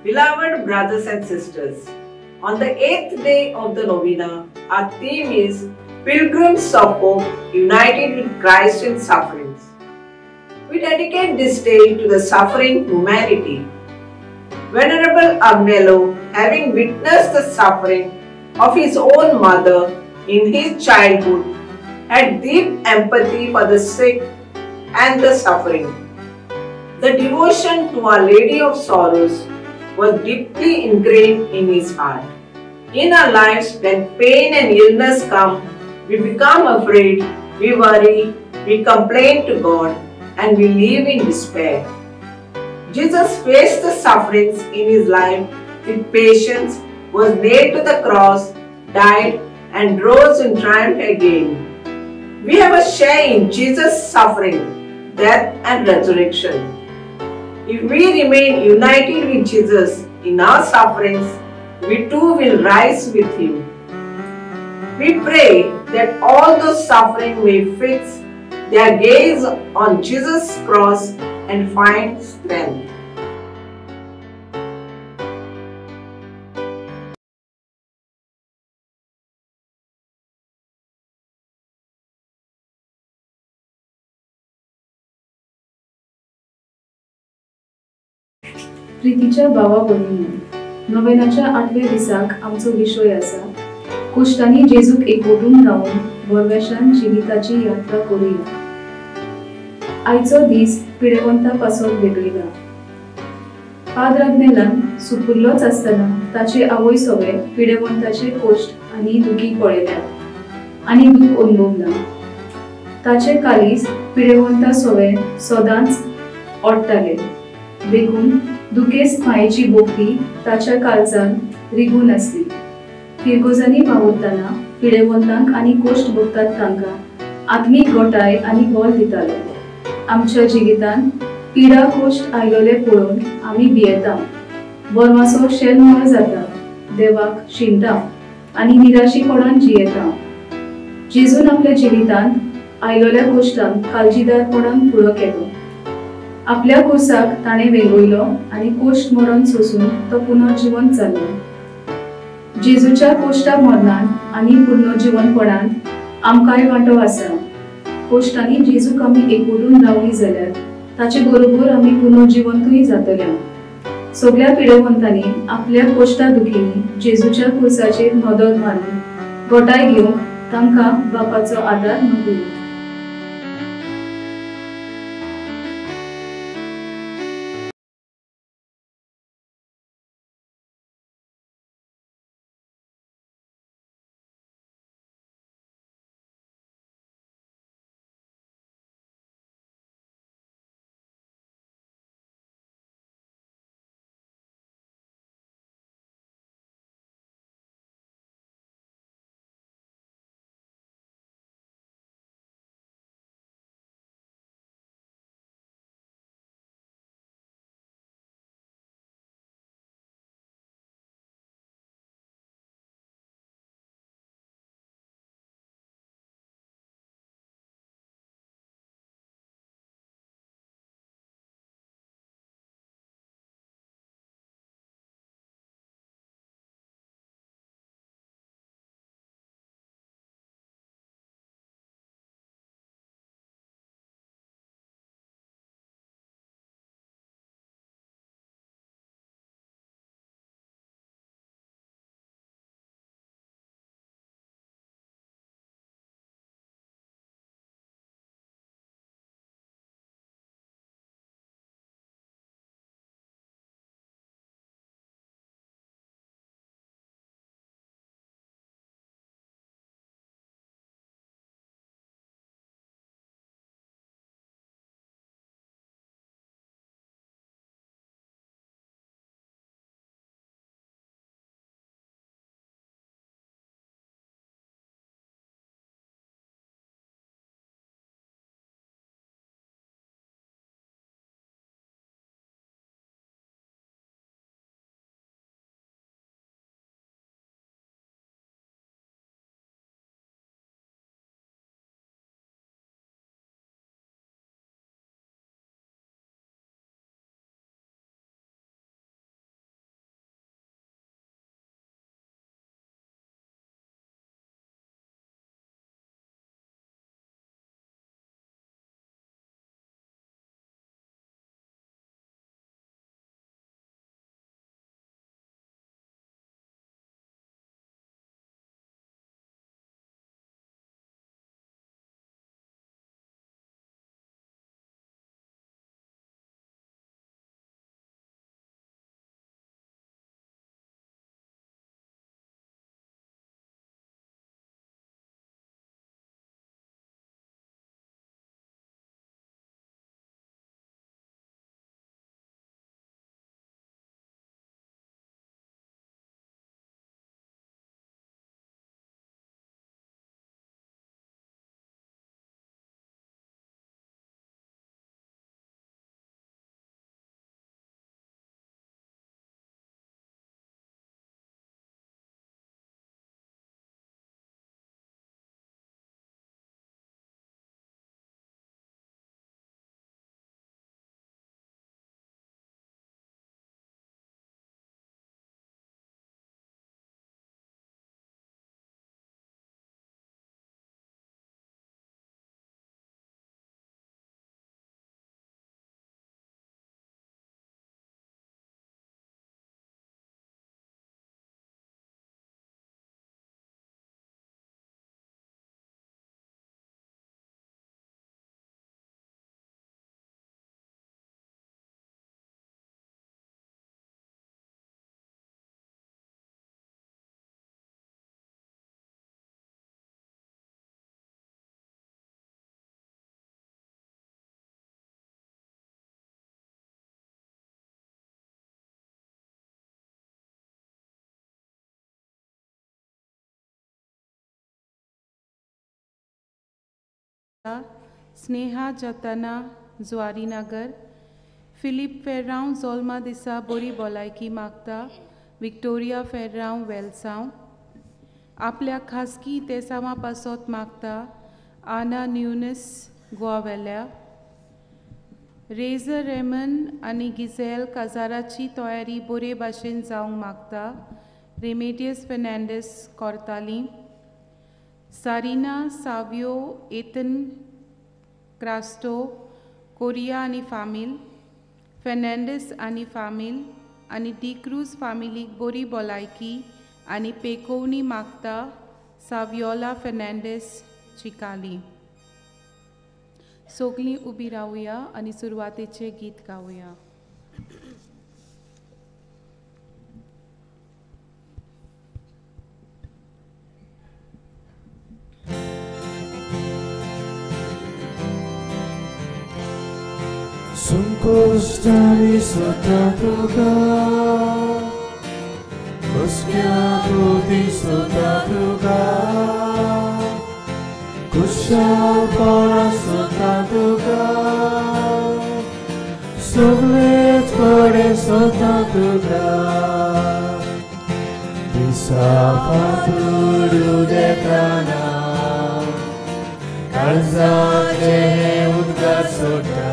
Beloved brothers and sisters, on the 8th day of the novena, our theme is Pilgrims of Hope United with Christ in Sufferings. We dedicate this day to the suffering humanity. Venerable Agnello, having witnessed the suffering of his own mother in his childhood, had deep empathy for the sick and the suffering. The devotion to Our Lady of Sorrows was deeply ingrained in his heart. In our lives, when pain and illness come, we become afraid, we worry, we complain to God, and we live in despair. Jesus faced the sufferings in his life with patience, was nailed to the cross, died, and rose in triumph again. We have a share in Jesus' suffering, death, and resurrection. If we remain united with Jesus in our sufferings, we too will rise with him. We pray that all those suffering may fix their gaze on Jesus' cross and find strength. प्रितीच्या भावा भयणींनो, नोवेनाच्या आठव्या दिसाक आमचो विशय आसा कोश्टांनी जेजूक एकवटून रावन बोरवेशान जिविताची यात्रा करुया. आयचो दीस पिडेवंता पासत वेगळिला. पाद्र आग्नेलान सुपुल्लोच आसतना ताचे आवय सवे पिडेवंताचे कोश्ट आनी दुखी पळयल्यात आनी दूख अनुभवला. ताचे कालीज पिडेवंता सवे सदांच ओडटाले, देखून दुखेस्त मायेची भोक्ती ताच्या काळजान रिगून आसली. फिरगोजांनी वावुरतना पिडेवंतांक आनी कोश्ट भोगतात तांकां आत्मीक गोटाय आनी बळ दितालो. आमच्या जिवितांत पिडा कोश्ट आयलोले पळोवन आमी भियेता, बोरमासो शेलमळ जाता, देवाक शिणटा आनी निराशीपणान जियेता. जेजून आपल्या जिवितांत आयलोल्या कोश्टांक काळजीदारपणान फुडो केलो. आपल्या कोसाक ताणें वेंगयलो आनी कोश्ट मरण सोसून तो पुनर्जिवन जालो. जेजूच्या कोश्टा मरणान आनी पुनर्जिवनपणान आमकांय वांटो आसा. कोश्टांनी जेजूक आमी एकवटून रावली जाल्यार ताचे बरोबर आमी पुनर्जिवंतूय जातले. सगळ्या पिडेवंतांनी आपल्या कोश्टा दुखींनी जेजूच्या कुर्साचेर नदर मारून गोटाय घेवंक तांकां बापाचो आदार मागुया. स्नेहा जतना जुवारीनगर, फिलीप फेर्रांव जोल्मा दिसा बरी भलायकी मागता विक्टोरिया फेर्रांव वेलसांव, आपल्या खासगी तेसांवा पासत मागता आना न्युनस गोवावेल्या, रेझर रेमन आनी गिझेल काजाराची तयारी बरे भाशेन जावंक मागता रेमेडियस फेर्नांडीस कोर्ताली, सारिना सावियो एथन क्रास्टो कोरिया आनी फामील, फेर्नांडीस आनी फामील आनी डिक्रूज फामिलीक बरी भलायकी आनी पेकोवणी मागता सावियोला फेर्नांडीस चिकाली. सगळीं उबी रावया आनी सुरवातेचें गीत गावया. Suncostani soltanto schiavo di soltanto Kushalpara soltanto Soglet kore soltanto Disafaturu detana Kalzace udgar sota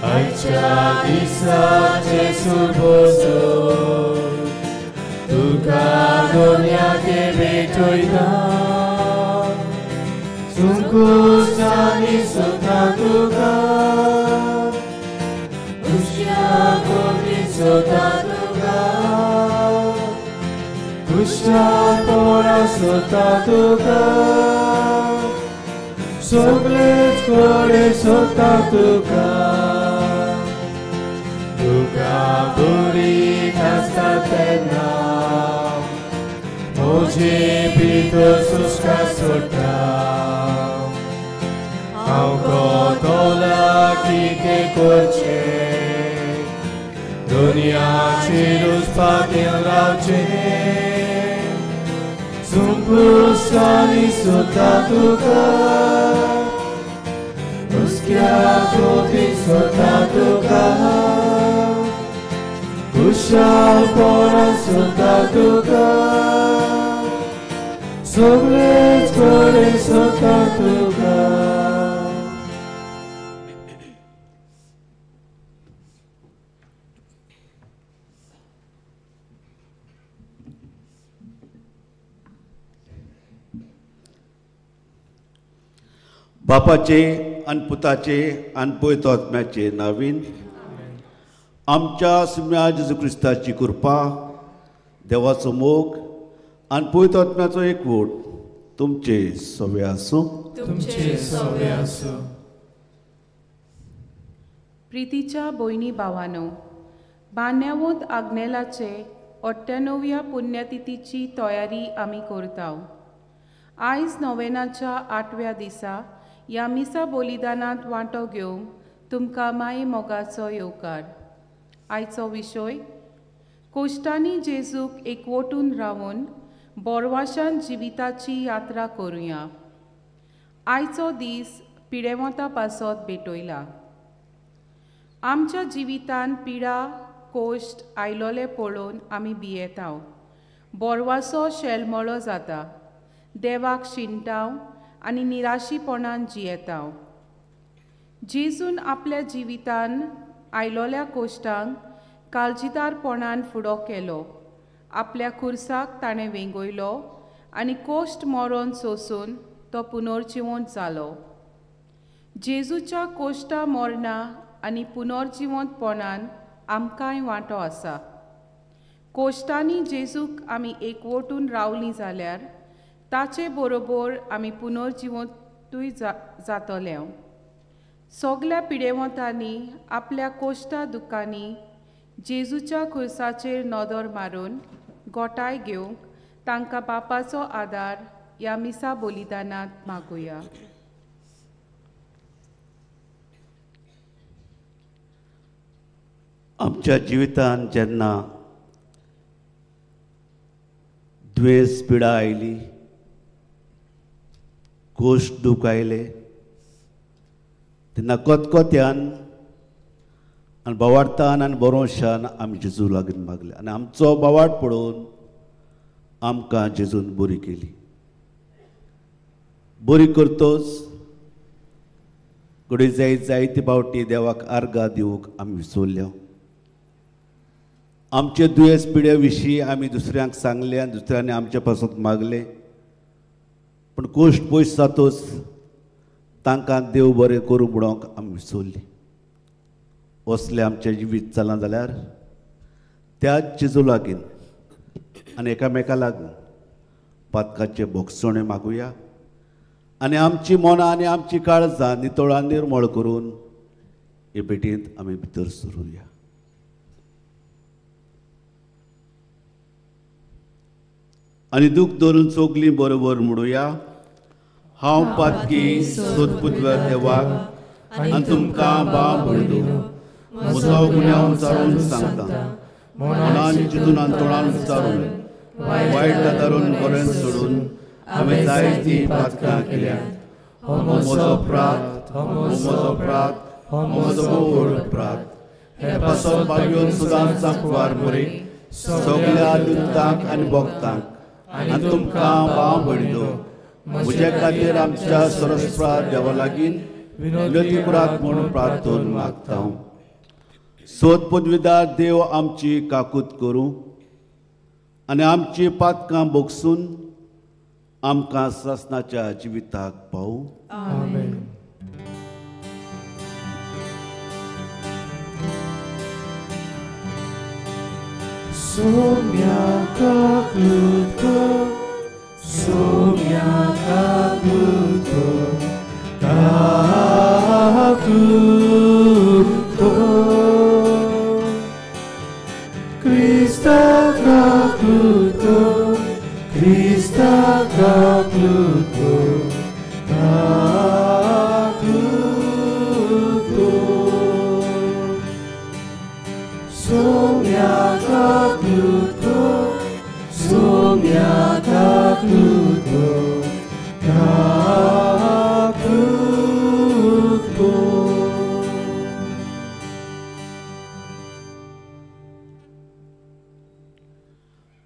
आयच्या दिसाचे सुरबोसो तुका दोन्याके भेटयता सुंकुस्तानी सोता तुका हुसक्या कोटी सोता तुका कुशालपोणा सोता तुका सगळेच कडेन सोता तुका तुका बरी आसता तेन्ना म्हजे भितर सुस्कार सोडटा हांव कोतोला कितें करचें दुनियाचेर उस्पातें रावचें सुंकुस्तानी सोदता तुका हुसक्या कोती सोदता तुका कुशालपोणा सोदता तुका सगळेच कडेन सोदता तुका. बापाचे आनी पुताचे आनी पवित्र आत्म्याचे नावीन आमच्या सुम्या जेजू क्रिस्ताची कृपा, देवाचो मोग आनी पवित्र आत्म्याचो एकवट तुमचे सवे आसूं. तुमचे सवे आसूं. प्रितीच्या भयणी भावानो, बान्यावोत आग्नेलाचे 98व्या पुण्यतिथीची तयारी आमी करता. आयज नोवेनाच्या 8व्या दिसा ह्या मिसा बलिदानांत वांटो घेवंक तुमकां माये मोगाचो येवकार. आयचो विशय कोश्टांनी जेजूक एकवटून रावन बोरवाशान जिविताची यात्रा करुया. आयचो दीस पिडेवंता पासत भेटयला. आमच्या जिवितान पिडा कोश्ट आयलोले पळोवन आमी भियेताव, बोरवासो शेलमळो जाता, देवाक शिणटाव आनी निराशीपणान जियेताव. जेजून आपल्या जिवितान आयलोल्या कोश्टांक काळजीदारपणान फुडो केलो, आपल्या खुर्साक ताणें वेंगयलो आनी कोश्ट मरोन सोसून तो पुनर्जिवंत जालो. जेजूच्या कोश्टा मरणा आनी पुनर्जिवंतपणान आमकांय वांटो आसा. कोश्टांनी जेजूक आमी एकवटून रावलीं जाल्यार ताचे बरोबर आमी पुनर्जिवंतूय जातले. सगल्या पिडेवंतांनी आपल्या कोश्टा दुकांनी जेजूच्या खुर्साचेर नदर मारून गोठाय घेवंक तांकां बापाचो आदार ह्या मिसा बलिदानांत मागुया. आमच्या जिवितांत जेन्ना दुयेंस पिडा आयली, कोश्ट दूख आयले तेन्ना कोतकोत्यान आनी बावाडतान आनी बरोशान आमी जेजू लागीं मागले आनी आमचो बावाट पळोवन आमकां जेजून बरी केली. बरी करतोच घडये जाय जायते फावटी देवाक आर्गां दिवंक आमी विसरल्या. आमचे दुयेंस पिड्या विशीं आमी दुसऱ्यांक सांगलें आनी दुसऱ्यांनी आमचे पासत मागलें, पूण कोश्ट पयस जातोच तांकां देव बरें करूं म्हणूंक आमी विसरली. असलें आमचें जिवीत चलना जाल्यार त्याच जेजू लागीं आनी एकामेका लागून पातकाचें भोगसणें मागुया आनी आमची मनां आनी आमची काळजां नितळ आनी निर्मळ करून हे भेटींत आमी भितर सरुया. आनी दूख धरून सगलीं बरोबर म्हणुया, हांव पातकी सोदपुतव्या देवाक आनी तुमकां बाब म्हणू म्हजो गुन्यांव विचारून सांगता, मनान चिंतून आनी तोंडान विचारून वायट धरून बरें सोडून हांवें जायतीं पातकां केल्यात. हो म्हजो अपराध, हो म्हजो अपराध, हो म्हजो व्हड अपराध. हे पासत भाग्योन सदांच सांकवार मरे सगल्या दुतांक आनी भक्तांक आनी तुमकां भाव भयणीनो म्हज्या खातीर आमच्या सरस्परा देवा लागीं विनती करात म्हूण प्रार्थना मागता. सोद पदवीदार देव आमची काकूत करूं आनी आमची पातकां भोगसून आमकां सासणाच्या जिविताक पावूं. आमेन. सोम्या काकूत, सोम्या काकूत, काकूत, क्रिस्ता काकूत, क्रिस्ता काकूत, काकूत, सोम्या काकूत, सोम्या काकूत, काकूत.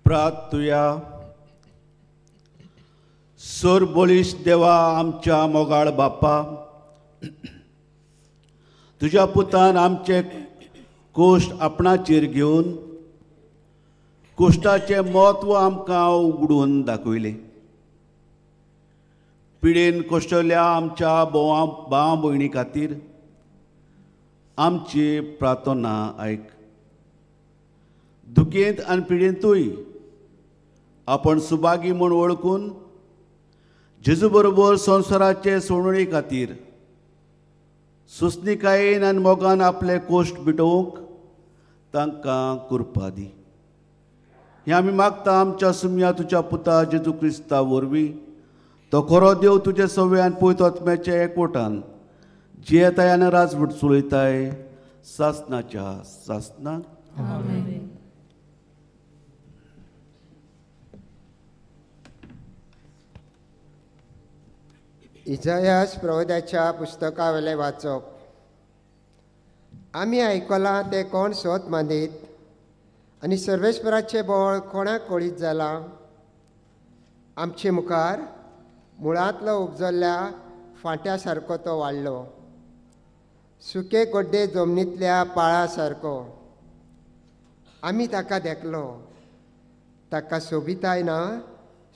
प्रार्थुया. सोर बळिश्ट देवा आमच्या मोगाळ बापा, तुज्या पुतान आमचे कोश्ट आपणाचेर घेवन कोश्टाचें म्हत्व आमकां उगडून दाखयलें. पिडेन कोश्टल्या आमच्या भाव भयणी खातीर आमची प्रार्थना आयक. दुखेंत आनी पिडेंतूय आपण सुभागी म्हूण वळखून जेजू बरोबर संवसाराचे सोडवणे खातीर सुस्निकायेन आनी मोगान आपले कोश्ट बिटोवंक तांकां कृपा दी. हें आमी मागता आमच्या सुम्या तुज्या पुता जेजू क्रिस्ता वरवीं, तो खरो देव तुजे सव्यान पवित्र आत्म्याच्या एकवटान जियेताय आनी राजवट चलयताय सासणाच्या सासणाक. आमेन. इजायास प्रवोद्याच्या पुस्तकावेलें वाचप. आमी आयकलां तें कोण सोद मानीत आनी सर्वेस्पराचें बळ कोणाक कळीत जालां? आमचे मुखार मुळांतलो उपजल्ल्या फांट्या सारको तो वाडलो, सुके गड्डे जमनींतल्या पाळा सारको. आमी ताका देखलो, ताका सोबिताय ना,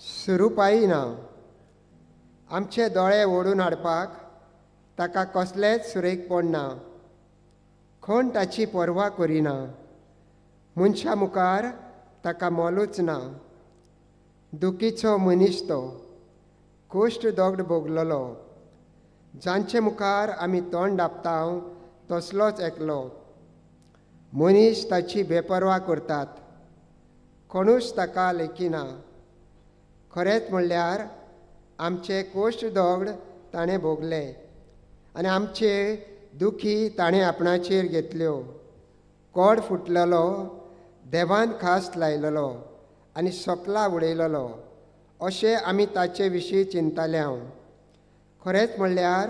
स्वरुपाय ना. आमचे दोळे ओडून हाडपाक ताका कसलेंच सुरेखपण ना, कोण ताची पर्वा करिना. मनशा मुखार ताका मोलूच ना. दुखीचो मनीस तो, कोश्ट दगड भोगलेलो. जांचे मुखार आमी तोंड दापता तसलोच एकलो मनीस. ताची बेपर्वा करतात, कोणूच ताका लेखिना. खरेंच म्हणल्यार आमचे कोश्ट दगड ताणें भोगले आनी आमचे दुखी ताणें आपणाचेर घेतल्यो. कोड फुटलेलो, देवान खास लायलेलो आनी सकला उडयलेलो अशें आमी ताचे विशीं चिंतले. हांव खरेंच म्हणल्यार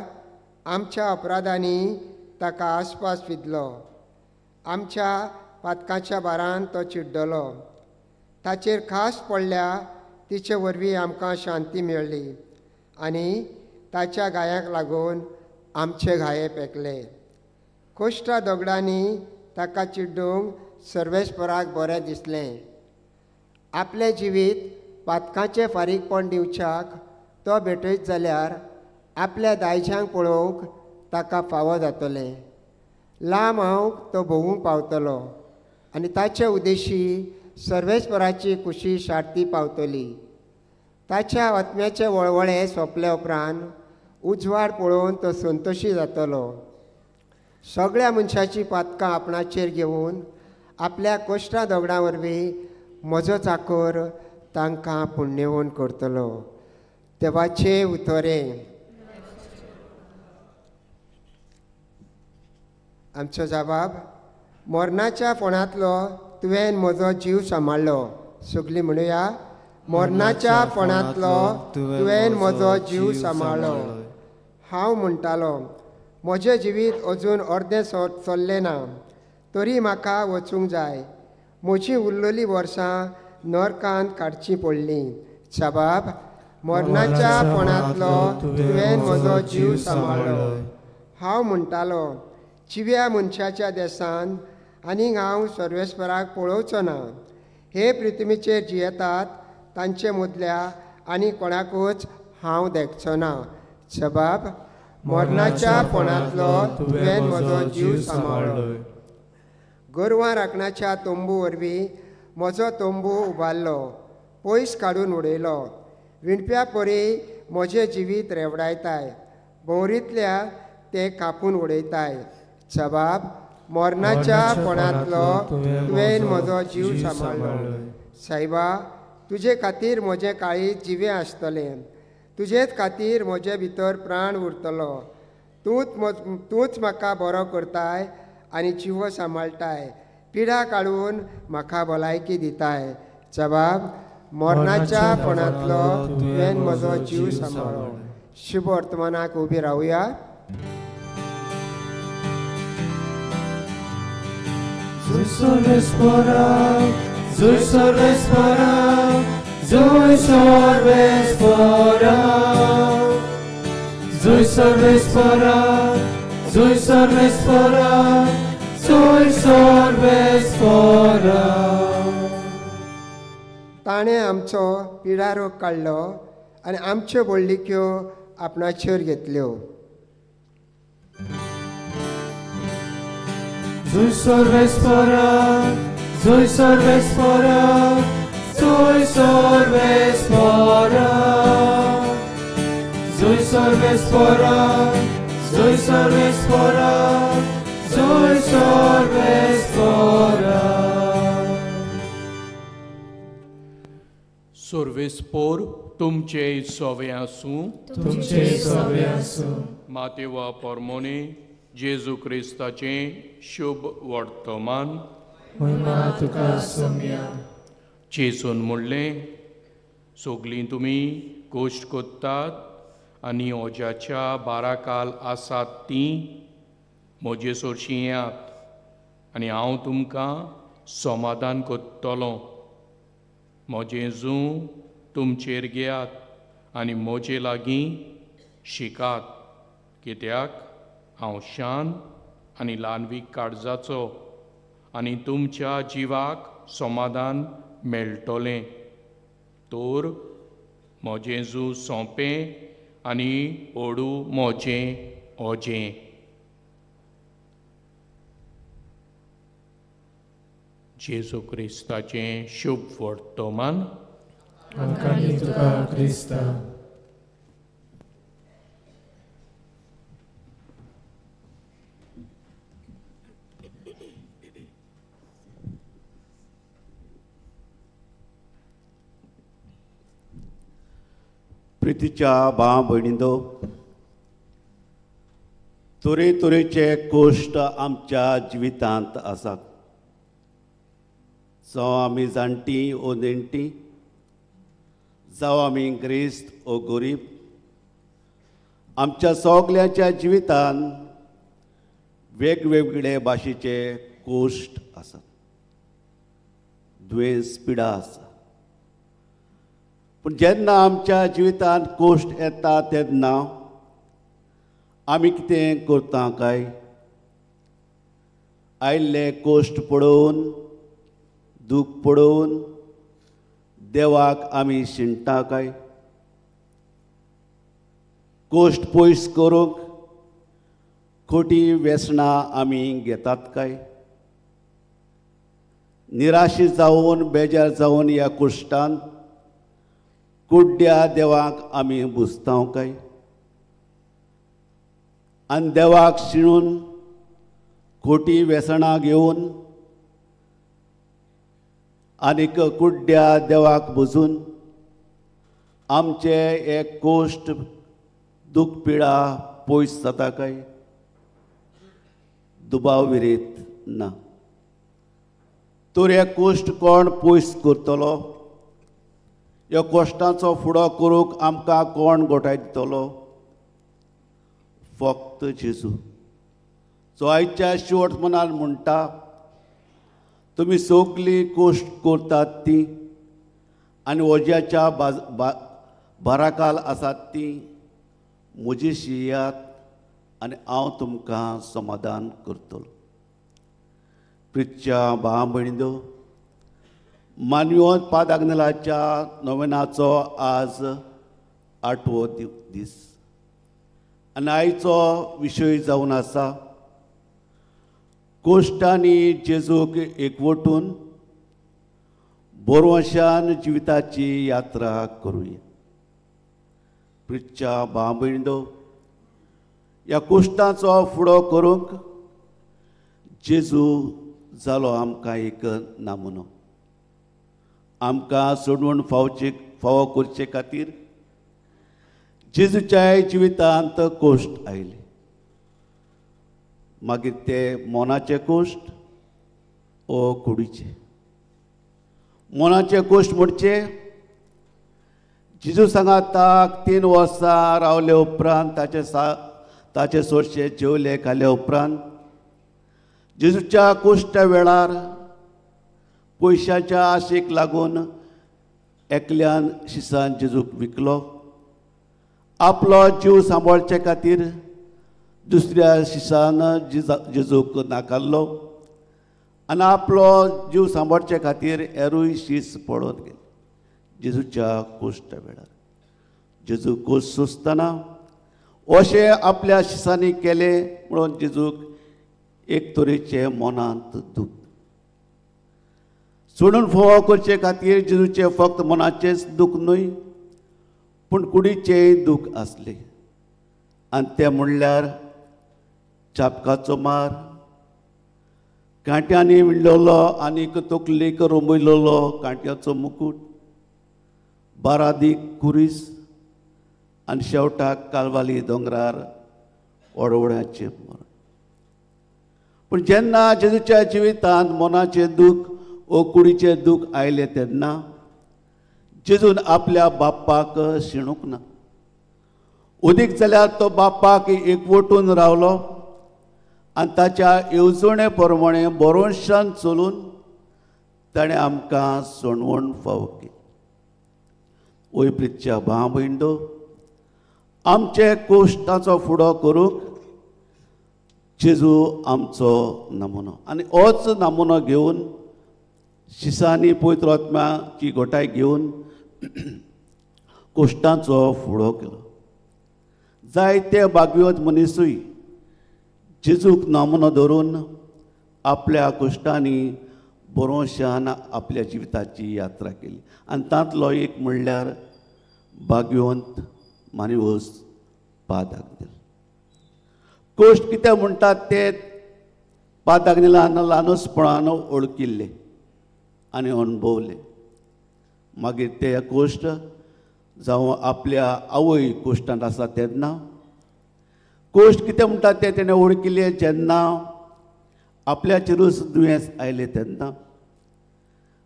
आमच्या अपराधांनी ताका आसपास विदलो, आमच्या पातकाच्या भारान तो चिड्डलो. ताचेर खास पडल्या तिचे वरवीं आमकां शांती मेळ्ळी आनी ताच्या घायाक लागून आमचे घाये पेकले. कोश्टा दगडांनी ताका चिड्डूंक सर्वेस्पराक बरें दिसलें. आपलें जिवीत पातकाचें फारीकपण दिवच्याक तो भेटयत जाल्यार आपल्या दायज्यांक पळोवंक ताका फावो जातलें. लांब हांव तो भोवूंक पावतलो आनी ताचे उद्देशी सर्वेस्पराची कुशी शार्ती पावतली. ताच्या आत्म्याचे वळवळे सोंपले उपरांत उजवाड पळोवन तो संतोशी जातलो. सगळ्या मनशाची पातकां आपणाचेर घेवन आपल्या कोश्टा दगडां वरवीं म्हजो चाकर तांकां पुण्यवंत करतलो. देवाचे उतरें. आमचो जबाब, मरणाच्या फोणांतलो तुवें म्हजो जीव सांबाळ्ळो. सगळीं म्हणुया, मरणाच्या फोणांतलो तुवें म्हजो जीव सांबाळ्ळो. हांव म्हणटालो, म्हजें जिवीत अजून अर्दें चल्लें ना, तरी म्हाका वचूंक जाय. म्हजी उरलेलीं वर्सां नरकांत काडचीं पडलीं. जबाब, मरणाच्या फोणांतलो तुवें म्हजो जीव सांबाळ्ळो. हांव म्हणटालो, जिव्या मनशाच्या देसान आनीक हांव सर्वेस्पराक पळोवचो ना. हे पृथ्वीचेर जियेतात तांचे मदल्या आनी कोणाकूच हांव देखचो ना. जबाब, मरणाच्या फोणांतलो तुवें म्हजो जीव सांबाळ्ळो. गोरवां राखणाच्या तंबू वरवीं म्हजो तंबू उबारलो, पयस काडून उडयलो. विणप्या परी म्हजें जिवीत रेवडायताय, भोंवरींतल्या तें कापून उडयताय. जबाब, मरणाच्या फोणांतलो तुवें म्हजो जीव सांबाळ्ळो. सायबा, तुजे खातीर म्हजें काळीज जिवें आसतलें, तुजेच खातीर म्हजे भितर प्राण उरतलो. तूंच म्हाका बरो करताय आनी जिवो सांबाळटाय, पिडा काडून म्हाका भलायकी दिताय. जबाब, मरणाच्या फोणांतलो तुवें म्हजो जीव सांबाळ्ळो. शुभ वर्तमानाक उबी रावया. Zoe सर्वेस्परा, Zoe सर्वेस्परा, Zoe सर्वेस्परा, Zoe सर्वेस्परा, Zoe सर्वेस्परा, Zoe सर्वेस्परा. ताणें आमचो पिडारोग काडलो आनी आमच्यो बोल्लिक्यो आपणाचेर घेतल्यो. Zoe सर्वेस्परा, Zoe सर्वेस्परा, Zoe सर्वेस्परा, Zoe सर्वेस्परा, Zoe सर्वेस्परा, Zoe सर्वेस्परा. सर्वेस्पोर तुमचे सवे आसूं. तुमचे सवे आसूं. मातेवा परमोने जेजू क्रिस्ताचें शुभ वर्तमान. महिमा तुका सोम्या. जेजून म्हणलें, सगलीं तुमी गोश्ट कोत्तात आनी ओजाच्या बाराकाल आसात तीं म्हजे सरशीं येयात आनी हांव तुमकां समाधान कोत्तलो. म्हजें जूं तुमचेर घेयात आनी म्हजे लागीं शिकात, कित्याक हांव शांत आनी ल्हानवीक काळजाचो आनी तुमच्या जिवाक समाधान मेळटलें. तर म्हजें जूं सोंपें आनी ओडू म्हजें ओजें. जेजू क्रिस्ताचें शुभ वर्तमान. तुका क्रिस्ता. प्रितीच्या भाव भयणींनो, तरेतरेचे कश्ट आमच्या जिवितांत आसात. जावं आमी जाणटीं ओ नेणटीं, जावं आमी ग्रेस्त ओ गरीब, आमच्या सगल्यांच्या जिवितान वेगवेगळे भाशेचे कोश्ट आसात, दुयेंस पिडा आसा. पूण जेन्ना आमच्या जिवितांत कोश्ट येता तेन्ना आमी कितें करता काय? आयिल्ले कोश्ट पळोवन, दूख पळोवन देवाक आमी शिणटा काय? कोश्ट पयस करूंक खोटी व्यसनां आमी घेतात काय? निराशी जावन, बेजार जावन ह्या कोश्टान कुड्ड्या देवाक आमी बुजताव काय? आनी देवाक शिणून खोटी व्यसनां घेवन आनीक कुड्ड्या देवाक बुजून आमचे एक कोश्ट दूख पिडा पयस जाता काय? दुबाव विरीत ना. तर हे कोश्ट कोण पयस करतलो? ह्या कोश्टाचो फुडो करूंक आमकां कोण गोठाय दितलो? फक्त जेजू, जो आयच्या शेवट मनान म्हणटा, तुमी सगळीं कोश्ट करतात ती आनी वज्याच्या भाराकाल आसात ती म्हजी शियात आनी हांव तुमकां समाधान करतलो. प्रितच्या भाव भयणींनो, मानवत पादाग्नेलाच्या नोवेनाचो आज आठवो दीस आनी आयचो विशय जावन आसा कोश्टांनी जेजूक एकवटून बोरवशान जिविताची यात्रा करुया. प्रितच्या भाव भयणींनो, ह्या कोश्टांचो फुडो करूंक जेजू जालो आमकां एक नमुनो. आमकां सोडून फावो करचे खातीर जेजूच्या जिवितांत कोश्ट आयले. मागीर ते मनाचे कोश्ट ओ कुडीचे. मनाचे कोश्ट म्हणचे जेजू सांगाताक 3 वर्सां रावले उपरांत ताचे सोरशे जेवले खाले उपरांत जेजूच्या कोश्टा वेळार पयशाच्या आशेक लागून एकल्यान शिसान जेजूक विकलो. आपलो जीव सांबाळचे खातीर दुसऱ्या शिसान जेजूक नाकारलो आनी आपलो जीव सांबाळचे खातीर एरूय शीस पळोवन गेले जेजूच्या कोश्टा वेळार. जेजू कोश्ट सोंसतना अशें आपल्या शिसांनी केलें म्हणून जेजूक एक तरेचें मनांत दूख. सोडून फोव करचे खातीर जेजूचें फक्त मनाचेंच दूख न्हय पूण कुडीचेंय दूख आसलें. आनी तें म्हणल्यार चापकाचो मार, कांट्यांनी विणलेलो आनीक तकलेक रोमयलेलो कांट्याचो मुकूट, बारादीक कुरीस आनी शेवटाक कालवाली दोंगरार ओडवड्याचें मरण. पूण जेन्ना जेजूच्या जिवितांत मनाचें दूख ओ कुडीचें दूख आयलें तेन्ना जेजून आपल्या बाप्पाक शिणूंक ना. उदीक जाल्यार तो बाप्पाक एकवटून रावलो आनी ताच्या येवजणे प्रमाणे बरोवशान चलून ताणें आमकां सोणवण फावो केली. वय प्रितच्या भाव भयणींनो, आमचे कोश्टाचो फुडो करूंक जेजू आमचो नमुनो आनी होच नमुनो घेवन शिसांनी पवित्र आत्म्याची गोठाय घेवन कोश्टांचो फुडो केलो. जायते भाग्यवंत मनीसूय जेजूक नमुनो धरून आपल्या कोश्टांनी बरोवशान आपल्या जिविताची यात्रा केली आनी तांतलो एक म्हणल्यार भाग्यवंत मानिवस पादाग्नेल. कोश्ट कितें म्हणटात ते पादाग्नेलान ल्हानसपणान वळखिल्ले आनी अणभवले. मागीर ते कोश्ट जावं आपल्या आवय कोश्टांत आसा तेन्ना कोश्ट कितें म्हणटात ते तेणें वळखिल्ले जेन्ना आपल्याचेरूच दुयेंस आयलें तेन्ना.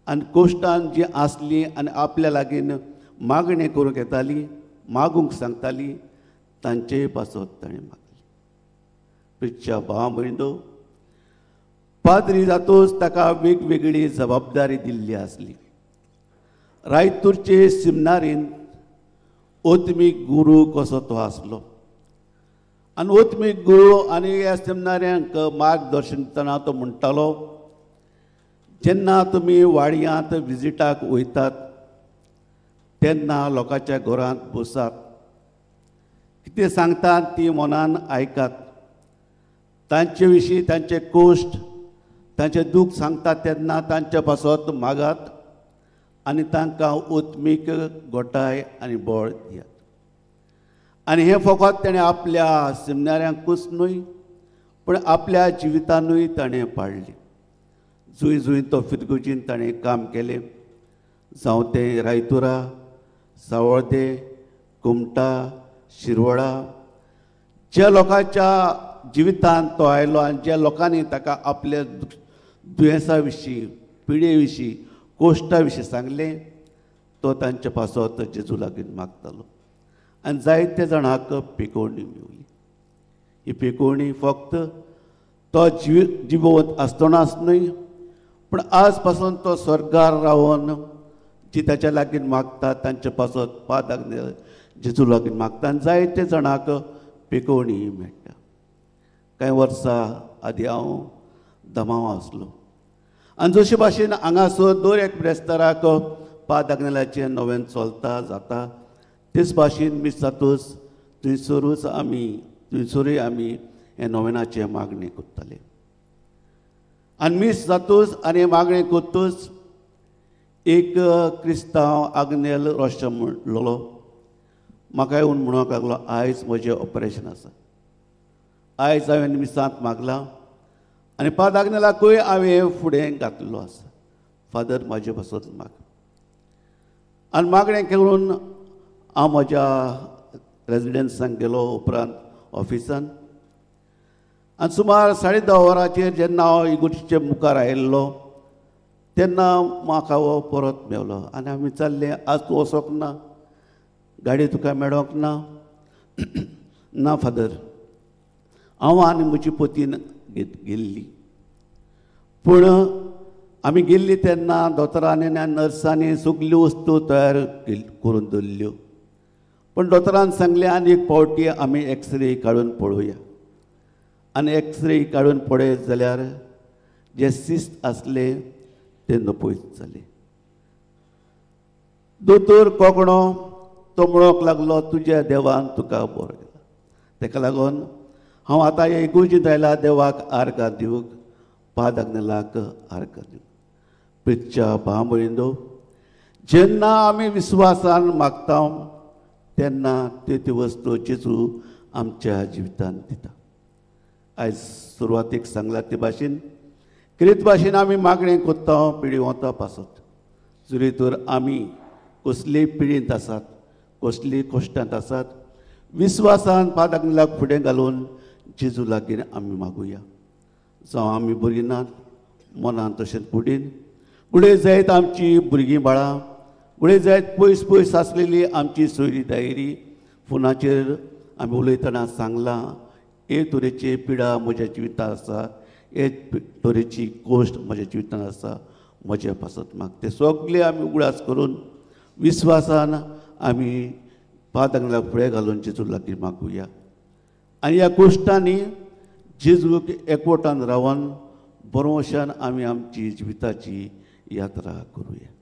आनी कोश्टान जी आसली आनी आपल्या लागीं मागणें करूंक येताली, मागूंक सांगताली, तांचेय पासत ताणें मागलें. प्रिच्या भाव भयणो, पाद्री जातूच ताका वेगवेगळी जबाबदारी दिल्ली आसली. रायतूरचे सिमनारीन ओत्मीक गुरू कसो तो आसलो आनी ओत्मीक गुरू आनी ह्या सिमनाऱ्यांक मार्गदर्शन दितना तो म्हणटालो, जेन्ना तुमी वाडयांत विजिटाक वयतात तेन्ना लोकांच्या घरांत बसात, कितें सांगतात ती मनान आयकात, तांचे विशीं तांचे कोश्ट तांचें दूख सांगतात तेन्ना तांचे पासत मागात आनी तांकां ओत्मीक गोटाय आनी बळ दियात. आनी हें फकत ताणें आपल्या सिमनाऱ्यांकूच न्हय पूण आपल्या जिवितानूय ताणें पाळ्ळें. जूंय जूंय तो फिरगुजीन ताणें काम केलें, जावं तें रायतुरा, सावळदे, कुमटा, शिरवडा, ज्या लोकांच्या जिवितांत तो आयलो आनी ज्या लोकांनी ताका आपल्या दुयेंसा विशीं, पिडे विशीं, कोश्टा विशीं सांगलें, तो तांचे पासत जेजू लागीं मागतालो आनी जायते जाणांक पिकोवणी मेवली. ही पिकोवणी फक्त तो जिवंत आसतनाच न्हय पूण आज पासून तो स्वर्गार रावन जी ताच्या लागीं मागता तांचे पासत पाद जेजू लागीं मागता आनी जायते जाणांक पिकोवणी मेळटा. कांय वर्सां आदीं हांव दमाव आसलो आनी जशे भाशेन हांगासर दर एक ब्रेस्ताराक पाद आग्नेलाचें नवें चलता जाता तेच भाशेन मीस जातूच थंयसरूच आमी थंयसरूय आमी हें नोवेनाचें मागणें करताले. आनी मीस जातूच आनी मागणें करतूच एक क्रिस्तांव आग्नेल रोशम म्हणलेलो म्हाका येवन म्हणूंक लागलो, आयज म्हजें ऑपरेशन आसा, आयज हांवें मिसांत मागलां आनी पाद आग्नेलाकूय हांवें फुडें घातलेलो आसा, फादर म्हाजे पासत माग. आनी मागणें करून हांव म्हज्या रेजिडन्सान गेलो, उपरांत ऑफिसान. आनी सुमार 10:30 वरांचेर जेन्ना हांव इगोर्जीचे मुखार आयिल्लो तेन्ना म्हाका हो परत मेवलो आनी हांवें विचारलें, आज तूं वचोंक ना, गाडी तुका मेळोंक ना? ना फादर, हांव आनी म्हजी पतीन गेल्ली, पूण आमी गेल्ली तेन्ना दोतोरांनी आनी नर्सांनी सगल्यो वस्तू तयार करून दवरल्यो, पूण दोतोरान सांगलें आनी एक पावटी आमी एक्सरे काडून पळोवया. आनी एक्सरे काडून पळयत जाल्यार जे सिस्ट आसले ते नपयत जाले. दोतोर कोंकणो तो म्हणूंक लागलो, तुज्या देवान तुका बरो केला, ताका लागून हांव आतां हे इगोर्जींत आयला देवाक आर्गां दिवंक, पाद आग्नेलाक आर्गां दिवंक. प्रिच्या भाव भयणींनो, जेन्ना आमी विस्वासान मागता तेन्ना ती वस्तू जेजू आमच्या जिवितांत दिता. आयज सुरवातीक सांगला ते भाशेन क्रित भाशेन आमी मागणें करता पिडिवंता पासत, जरी तर आमी कसलीय पिडींत आसात, कसलीय कश्टांत आसात, विस्वासान पाद आग्नेलाक फुडें घालून जेजू लागीं आमी मागुया. जावं आमी बरीं नात मनान तशेंच कुडीन, गुडे जायत आमची भुरगीं बाळां, गुडे जायत पयस पयस आसलेली आमची सोयरी दायरी, फोनाचेर आमी उलयतना सांगलां, हे तरेची पिडा म्हज्या जिवितांत आसा, हे तरेची कोश्ट म्हज्या जिवितांत आसा, म्हज्या पासत माग. ते सगळे आमी उगडास करून विस्वासान आमी पाद आग्नेलाक फुडें घालून जेजू लागीं मागुया. आनी ह्या कोश्टांनी जेजूक एकवटान रावन बरोवशान आमी आमची जिविताची यात्रा करुया.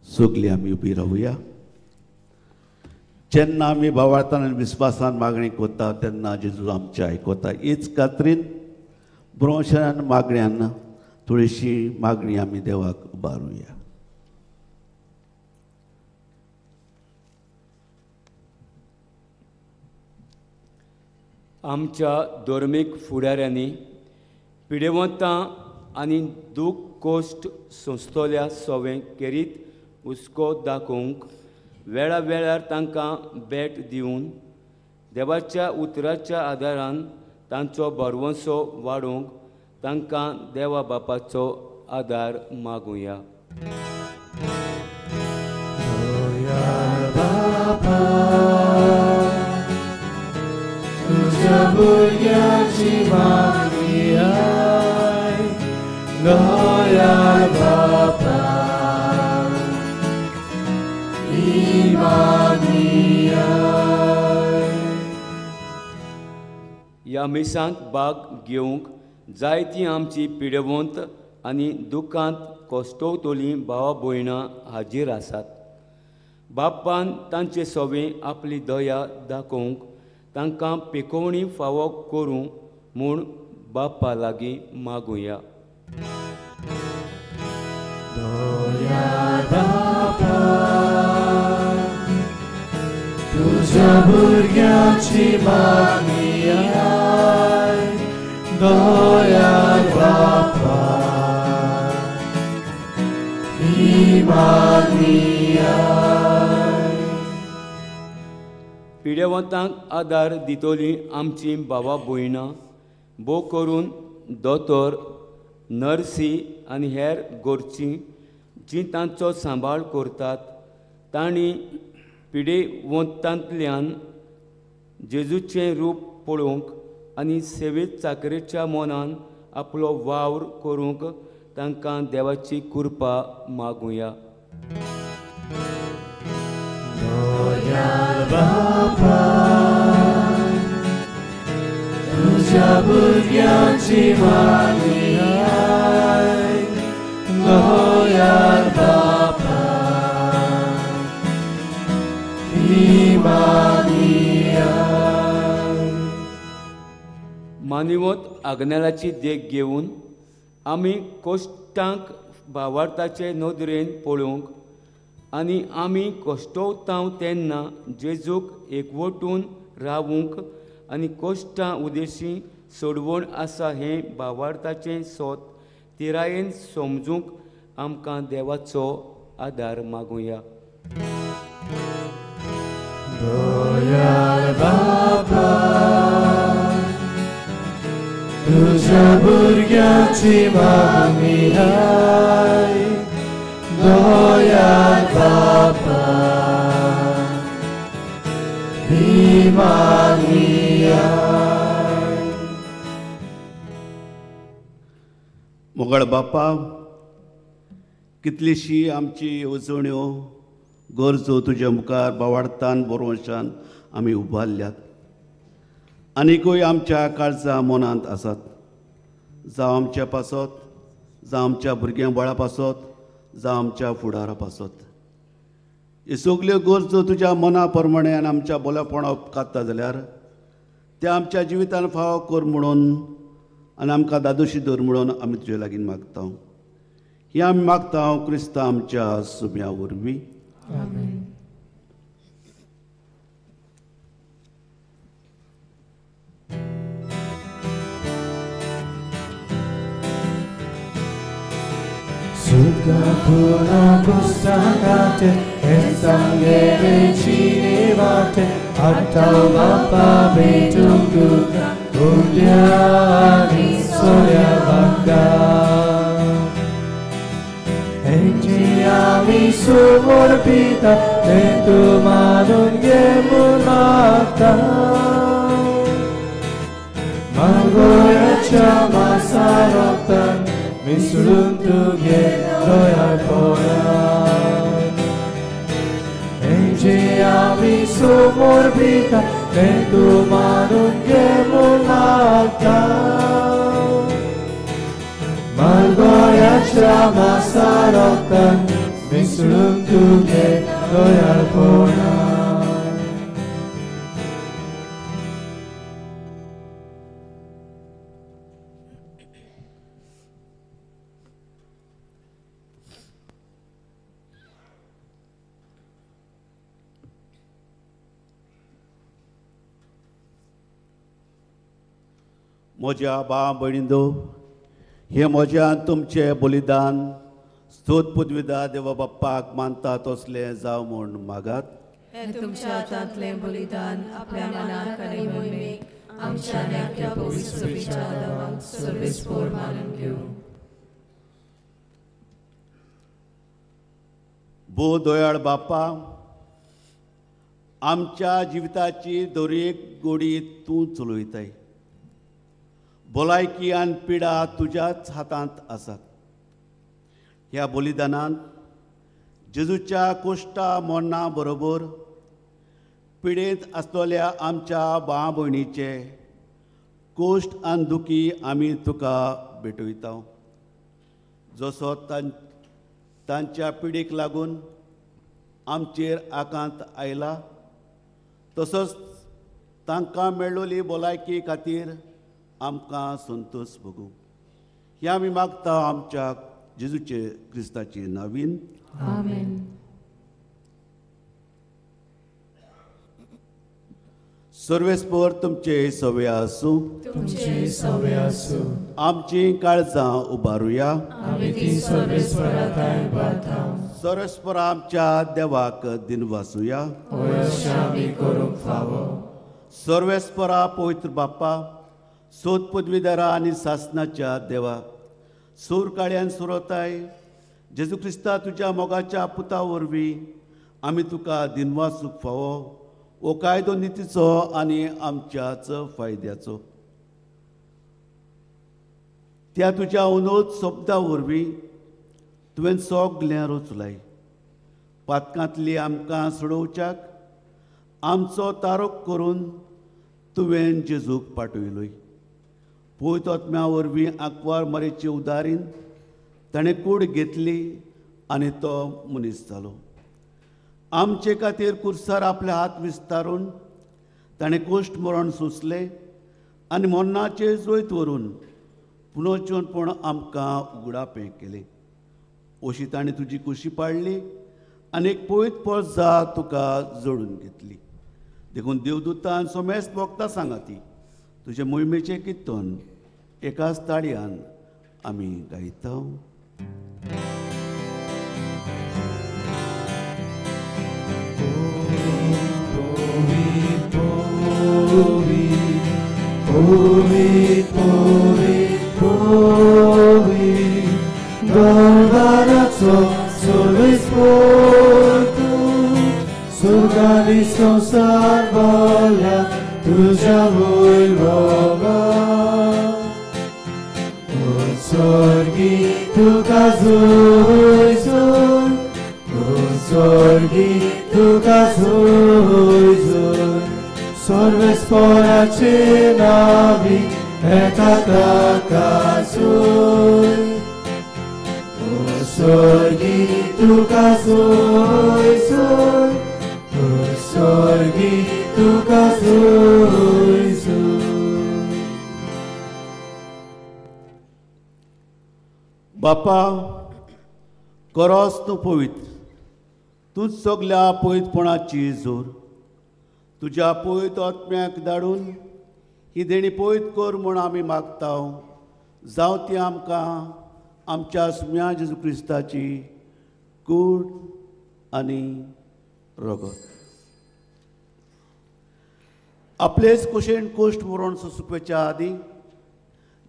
सगळीं आमी उबी रावया. जेन्ना आमी भावार्थान आनी विस्वासान मागणी करता तेन्ना जेजू आमचें आयकता. हीच खात्रीन ब्रोशान मागण्यान थोडीशी मागणी आमी देवाक उबारुया. आमच्या धर्मीक फुडाऱ्यांनी पिडेवंतां आनी दूख कोश्ट सोंसतल्या सोवें केरीत हुस्को दाखोवंक वेळा वेळार तांकां भेट दिवन देवाच्या उतराच्या आदारान तांचो भरवंसो वाडोवंक तांकां देवा बापाचो आदार मागुया. तुझ्या भुरग्याची मागणी आयक, दयाळ बापा ही मागणी आयक. ह्या मिसांत भाग घेवंक जायतीं आमची पिडेवंत आनी दुखांत कश्टवतलीं भावा भयणां हाजीर आसात. बापान तांचे सवे आपली दया दाखोवंक तांकां पेकोवणी फावो करूं म्हूण बापा लागीं मागुया. दयाळ बापा तुझ्या भुरग्याची मागणी आयक, दयाळ बापा ही मागणी आयक. पिडेवंतांक आदार दितली आमची भावा भयणां, भोव करून दोतोर, नर्सी आनी हेर गोरचीं जीं तांचो सांबाळ करतात तांणी पिडेवंतांतल्यान जेजूचें रूप पळोवंक आनी सेवेत चाकरेच्या मनान आपलो वावर करूंक तांकां देवाची कृपा मागुया. दयाळ बापा तुझ्या भुरग्याची मागणी आयक, दयाळ बापा ही मागणी आयक. मानिवत आग्नेलाची देख घेवन आमी कश्टांक भावार्थाचे नदरेन पळोवंक आनी आमी कश्टवताव तेन्ना जेजूक एकवटून रावूंक आनी कश्टां उदेशी सोडवण आसा हें भावार्थाचें सोत तिरायेन समजूंक आमकां देवाचो आदार मागुया. दयाळ बापा तुझ्या भुरग्याची मागणी आयक, दयाळ बापा ही मागणी आयक. मोगाळ बापा, कितलीशी आमची येवजण्यो गरजो तुज्या मुखार बावाडतान बरोवशान आमी उबारल्यात, आनीकूय आमच्या काळजा मनांत आसात. जावं आमच्या पासत, जावं आमच्या भुरग्यां बाळा पासत, जावं आमच्या फुडारा पासत, ह्यो सगल्यो गरजो तुज्या मना प्रमाणे आनी आमच्या बोल्यापणा उपकारता जाल्यार त्या आमच्या जिवितान फावो कर म्हणून आनी आमकां दादोशी दवर म्हणून आमी तुजे लागीं मागता. ही आमी मागता क्रिस्ता आमच्या सुम्या वरवीं. Sugapura kustakate esangere chinevate atavapa betunguka udyani soyavaka Enjiami sumorpita tetumanunge munakta Margoyacha masaroktan misulun tuge doyalponan. Enjiami sumorpita tetumanunge munakta Margoyacha masaroktan misulun tuge doyalponan. म्हज्या भाव भयणींनो, हें म्हज्या तुमचें बलिदान स्तोत पुदविदा देवा बाप्पाक मानता तसलें जावं म्हूण मागात. हें तुमच्या हातांतलें बलिदान आपल्या मनाक आनी मोहिमेक आमच्या आनी पवित्र सभेच्या देवाक सर्वेस्पोर मानून घेवं. भो दयाळ बापा, आमच्या जिविताची दरेक गोडी तूं चलयताय. भलायकी आनी पिडा तुज्याच हातांत आसात. ह्या बलिदानांत जेजूच्या कोश्टा मरणा बरोबर पिडेंत आसलेल्या आमच्या भाव भयणीचे कोश्ट आनी दुखी आमी तुका भेटयता. जसो तांच्या पिडीक लागून आमचेर आकांत आयला, तसोच तांकां मेळ्ळोली भलायकी खातीर आमकां संतोश भोगूं. हे आमी मागता आमच्या जेजूचे क्रिस्ताचे नावीन. आमेन. सर्वेस्पोर तुमचे सवे आसूं. तुमचे सवे आसूं. आमची काळजां उबारुया. आमी ती सर्वेस्परा थंय उबारता. सर्वेस्परा आमच्या देवाक दिनवासुया. होय, अशें आमी करूंक फावो. सर्वेस्परा पवित्र बाप्पा, सोद पदवीधरा आनी सासनाच्या देवा, सूर काळ्यान सुरताय जेजू क्रिस्ता तुज्या मोगाच्या पुता वरवीं आमी तुका दिनवासूंक फावो हो कायदो नितीचो आनी आमच्याच फायद्याचो. त्या तुज्या उनोद शब्दा वरवीं तुवें सगळें रचलाय. पातकांतली आमकां सोडोवच्याक आमचो तारोक करून तुवें जेजूक पाठयलोय. पवित्र आत्म्या वरवीं आंकवार मरेचे उदारीन ताणें कूड घेतली आनी तो मनीस जालो. आमचे खातीर कुर्सार आपले हात विस्तारून ताणें कोश्ट मरण सोंसलें आनी मरणाचेर जैत व्हरून पुनर्जीवनपण आमकां उगडापें केलें. अशी ताणें तुजी कुशी पाडली आनी एक पवित्र परजा तुका जोडून घेतली. देखून देवदूतान सोमेस्त भोगता सांगाती तुजे मोहिमेचें किर्तन एकाच ताळयान आमी गायता. दरबाराचो सर्वेस्पोर तूं, सुर्गानी संवसार भरला तुज्या वयर मोगान. उत्सर्गी तुका जोय जोय, उत्सर्गी तुका जोय जोय, सर्वेस्पोराचे नावी एका ताका जोय. उत्सर्गी तुका जोय जोय, उत्सर्गी तुका जोय जोय. बापा, करोस तूं पवित्र, तूंच सगल्या पवित्रपणाची जोर. तुज्या पवित्र आत्म्याक धाडून ही देणी पवित्र कर म्हूण आमी मागता. जावं ती आमकां आमच्या सुम्या जेजू क्रिस्ताची कूड आनी रगत. आपलेच कुशेन कोश्ट मरण सोंसुपाच्या आदीं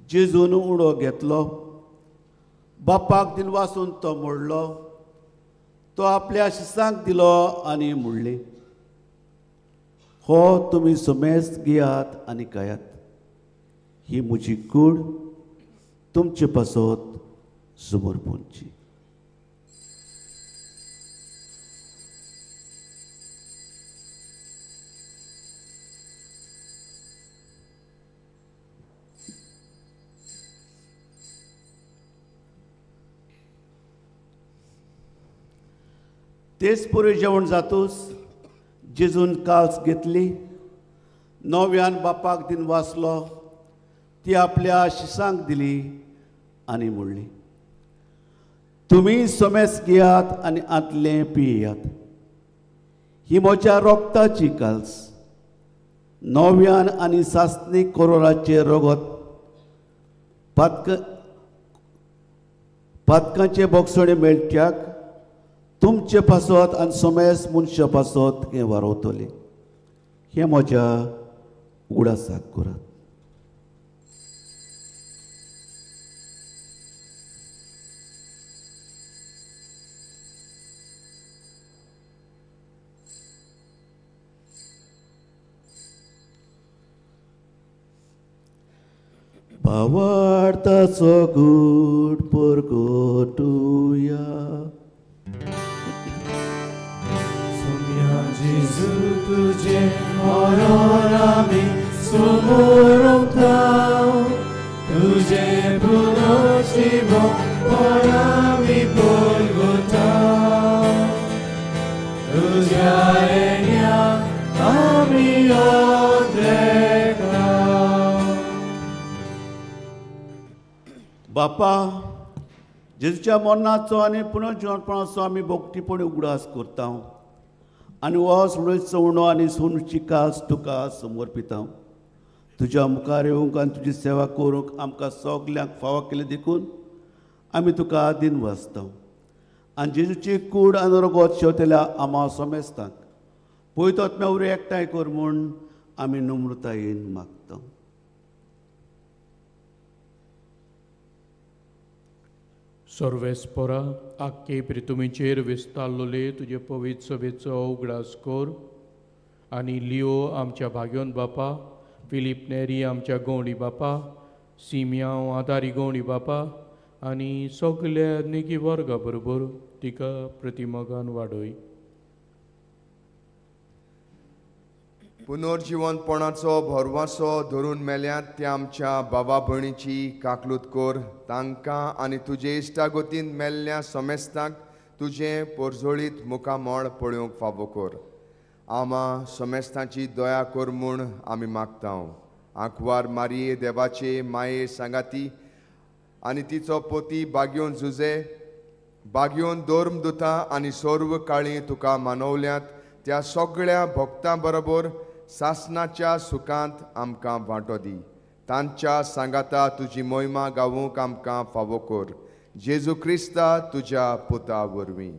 जेजून उडो घेतलो. बापाक दिनवासून तो मोडलो. तो आपल्या शिसांक दिलो आनी म्हणलें, हो तुमी समेस्त घेयात आनी खायात. ही म्हजी कूड तुमचे पासत समर्पणची. तेच पुरी जेवण जातूच जेजून काल्स घेतली, नव्यान बापाक दिनवासलो, ती आपल्या शिसांक दिली आनी म्हणली, तुमी समेस घेयात आनी आंतलें पियात. ही म्हज्या रोगताची काल्स, नव्यान आनी सासणी कोरोराचें रगत पातकांचे बोगसणे मेळच्याक तुमचे पासत आनी समेस मनशा पासत हें वारोवतलें. हें म्हज्या उगडासाक करात. भावार्थाचो गूट परगटुया. सोम्या जेजू तुजें मरण आमी समोरता, तुजें पुनर्जीवनपण आमी परगटा, तुज्या येण्या आमी ओद्रेता. बापा, जेजूच्या मरणाचो आनी पुनर्जिवनपणाचो आमी भक्तीपणी उगडास करता आनी हो सुणेचो उणो आनी सुनची कास तुका समर्पिता. तुज्या मुखार येवंक आनी तुजी सेवा करूंक आमकां सगल्यांक फावो केली देखून आमी तुका दिन वाचता. आनी जेजूची कूड आनी रगत शेवतल्या आमा समेस्तांक पयतोत्म्या वरवीं एकठांय कर म्हूण आमी नम्रतायेन मागता. सर्वेस्पोरा आख्खे प्रितुमीचेर विस्तारलोले तुजे पवित्र सभेचो उगडास कर आनी लियो आमच्या भाग्योन बापा, फिलीप नेरी आमच्या गवंडी बापा, सिमियांव आदारी गवंडी बापा आनी सगल्या निगी वर्गा बरोबर तिका प्रतिमगान वाडय. पुनर्जिवनपणाचो भरवासो धरून मेल्यात त्या आमच्या बाबा भयणीची काकलूत कर. तांकां आनी तुजे इश्टागतीन मेल्ल्या समेस्तांक तुजें पोरजोळीत मुखामळ पळोवंक फावो कर. आमा समेस्तांची दया कर म्हूण आमी मागता. आंकवार मारये देवाचे माये सांगाती आनी तिचो पोती बागयोन जुजे बागयोन धर्मदुता आनी सर्व काळी तुका मानवल्यात त्या सगळ्या भक्तां बरोबर सासनाच्या सुखांत आमकां वांटो दी. तांच्या सांगाता तुजी मोहिमा गावूंक आमकां फावो कर. जेजू क्रिस्ता तुज्या पुता वरवीं.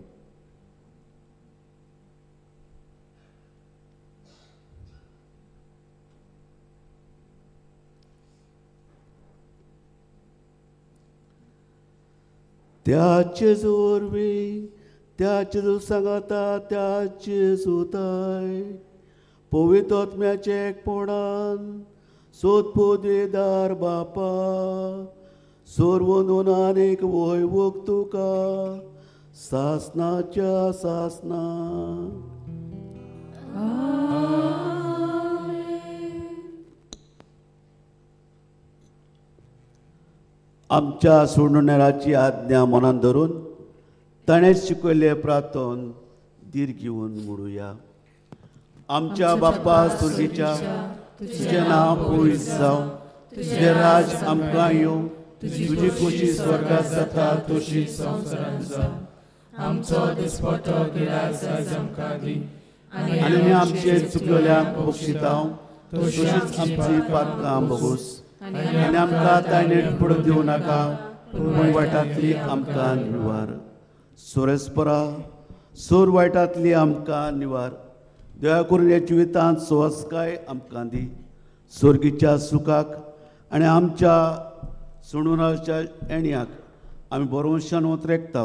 त्या जेजू वरवीं, त्या जेजू सांगाता, त्या जेजूताय पवित्र आत्म्याचे एकपणान सोदपुदेदार बापा, सर्व आनीक वयवूक तुका सासनाच्या सासना. आमच्या सोडणाराची आज्ञा मनान धरून ताणें शिकयल्ले प्रार्थन धीर घेवन म्हणुया. आमच्या बाप्पा सुर्गीच्या, तुजें नांव पवित्र जावं, तुजें राज आमकां येवं, तुजी खोशी स्वर्गात जाता तशी संवसारांत जावं. आमचो दिसपटो गिरास आयज आमकां दी आनी आमचे चुकलेल्यांक बक्षितां तशीच आमची पातकां बगूस आनी आमकां ताणें पडून दिवं नाका, पूण वायटांतली आमकां निवार. सोरेस्परा सोर वायटांतली आमकां निवार. दया करून ह्या जिवितांत सुवासकाय आमकां दी. सोर्गीच्या सुखाक आनी आमच्या सोणुनाच्या येण्याक आमी बरोवशान वत रेखता.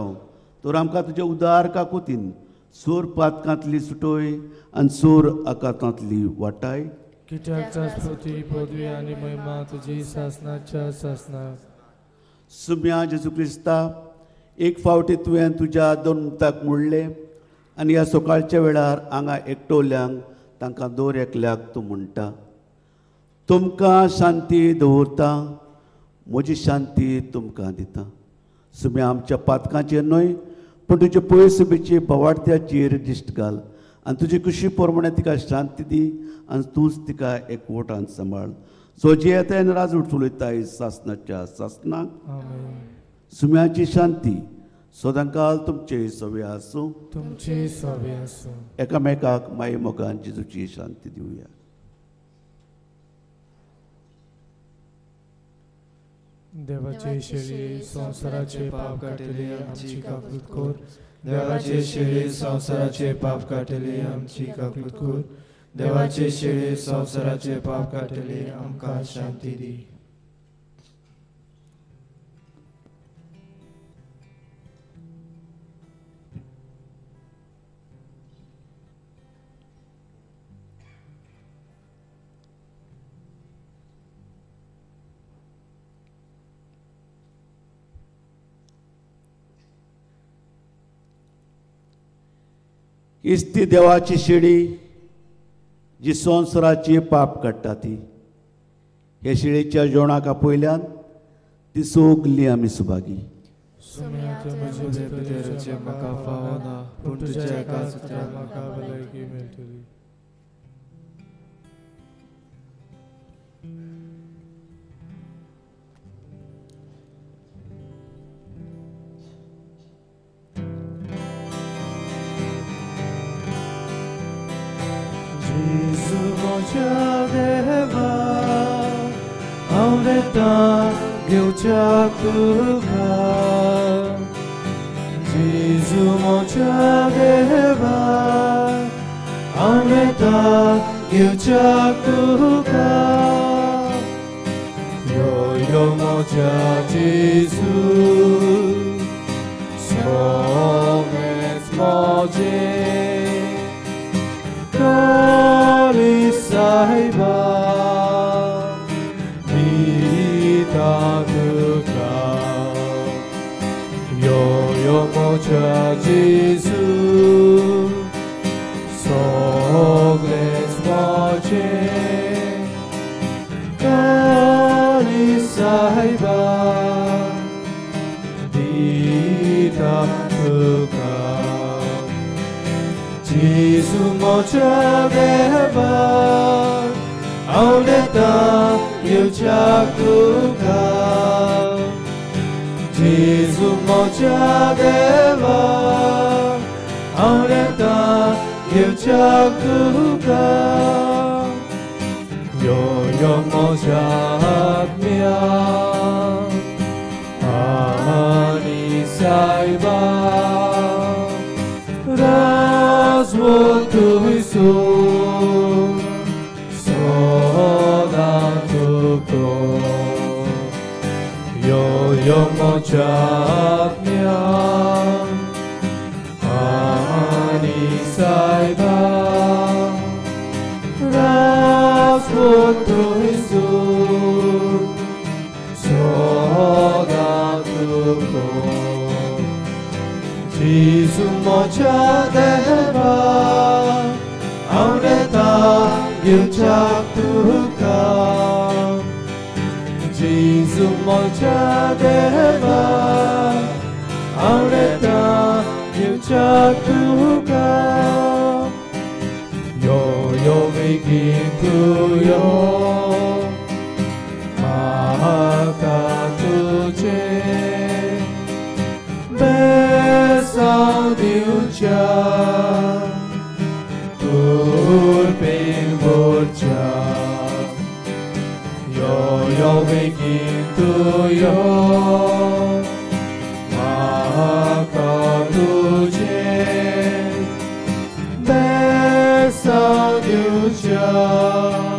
तर आमकां तुज्या उदार काकुतीन सोर पातकांतली सुटोय आनी सोर आकांतांतली वाटाय. कित्याक स्तुती पदवी आनी महिमा तुजी सासनाच्या सासनाक. सुम्या जेजू क्रिस्ता, एक फावटी तुवें तुज्या दोन मुताक म्हणलें आनी ह्या सकाळच्या वेळार हांगा एकटोल्यांक तांकां दर एकल्याक तूं म्हणटा, तुमकां शांती दवरता, म्हजी शांती तुमकां दिता. सुम्या आमच्या पातकांचेर न्हय पूण तुजे पयसुबीचे बोवाळत्याचेर दिश्ट घाल आनी तुजी कुशी प्रमाणे तिका शांती दी आनी तूंच तिका एकवटान सांबाळ. सो जी येता आनी राज उठलयताय सासनाच्या सासनाक. सुम्याची शांती सदांकाल तुमचे सवे आसूं, तुमचे सवे आसूं. एकामेकाक माई मोगान जेजूची शांती दिवया. देवाचे शेळये संवसाराचे पाप काडटले आमची काकूत कर. देवाचे शेळी संवसाराचे पाप काडटली आमची काकूत कर. देवाचे शेळी संवसाराचे पाप काडटली आमकां शांती दी. इस्ती देवाची शिडी जी संवसाराची पाप काडटा ती हे शिळेच्या जेवणाक आपयल्यान ती सगली आमी सुभागी. म्हाका फावना पूण तुज्या एका उतरान म्हाका भलायकी मेळटली. जेजू म्हज्या देवा हांव वेतां घेवच्याक तुका. जेजू म्हज्या देवा हांव वेतां घेवच्याक तुका. यो यो म्हज्या जेजू सगळेंच म्हजें Kali Sahiba Dita Tuka Yo Yo Moja Jesu Sogles Moje Kali Sahiba Dita Tuka Jesu म्हज्या देवा हांव वेतां घेवच्याक तुका. जेजू म्हज्या देवा हांव वेतां घेवच्याक तुका. यो यो म्हज्या आत्म्या आनी सायबा Yo yo म्हज्या आत्म्या आनी सायबा राजवत थंयसर सदां तुका. जेजू म्हज्या देवा हांव वेतां घेवच्याक तुका. जेजू म्हज्या देवा हांव वेतां घेवच्याक तुका. यो यो बेगीन तूं यो म्हाका तुजें बेसांव दिवच्याक तुरपेन व्हरच्याक. यो यो बेगीन तूं यो म्हाका तुजें बेसांव दिवच्याक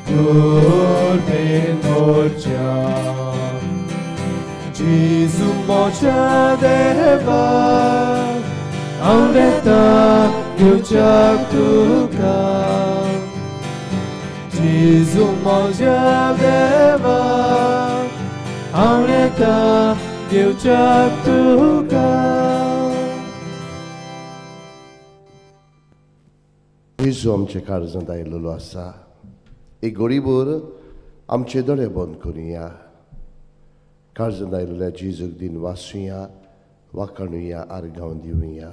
तुरपेन व्हरच्याक. जेजू म्हज्या देवा हांव वेतां घेवच्याक तुका. जेजू म्हज्या देवा हांव वेतां घेवच्याक तुका. जेजू आमच्या काळजांत आयिल्लो आसा. एक घडीभर आमचे दोळे बंद करुया. काळजांत आयिल्ल्या जेजूक दिन वाचुया, वाखाणुया, आर्गांव दिवया.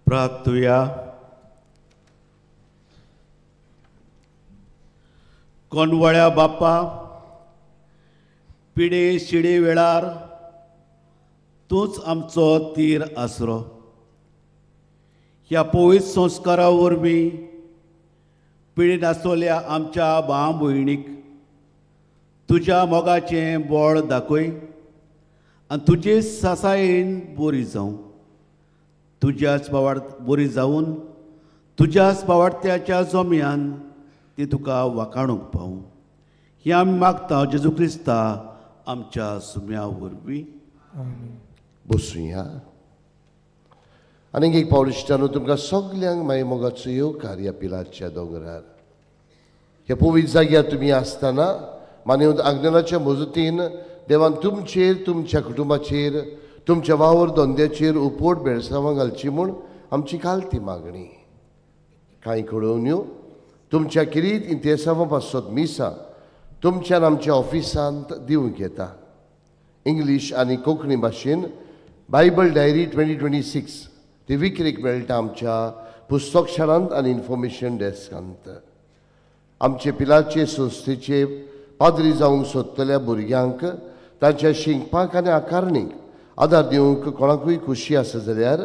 प्रार्थुया. कोनवळ्या बापा, पिडे शिडे वेळार तूंच आमचो तीर आसरो. ह्या पवित्र संस्कारा वरवीं पिडेन आसतल्या आमच्या भाव भयणीक तुज्या मोगाचें बळ दाखय आनी तुजे सासायेन बरी जावं, तुज्याच बावाड बरी जावन तुज्याच बावाडत्याच्या जम्यान ती तुका वाखाणूंक पावूं. हें आमी मागता जेजू क्रिस्ता आमच्या सुम्या वरवीं. बसुया. आनीक एक पावल इश्टांनो, तुमकां सगल्यांक मागीर मोगाचो येवकार ह्या पिलाच्या दोंगरार. ह्या पवित्र जाग्यार तुमी आसतना मानव आग्नेलाच्या मजतीन देवान तुमचेर, तुमच्या कुटुंबाचेर, तुमच्या वावर धंद्याचेर उपोट बेळसांवां घालची म्हूण आमची खालती मागणी. कांय कळोवण्यो तुमच्या किरीत इंतेसांवां पासत मिसां तुमच्यान आमच्या ऑफिसांत दिवंक येता. इंग्लीश आनी कोंकणी भाशेन बायबल डायरी 2026 ती विक्रीक मेळटा आमच्या पुस्तकशाळांत आनी इन्फॉर्मेशन डेस्कांत. आमचे पिलाचे संस्थेचे पाद्री जावंक सोदतल्या भुरग्यांक तांच्या शिंकपाक आनी आकारणीक आदार दिवंक कोणाकूय खुशी आसा जाल्यार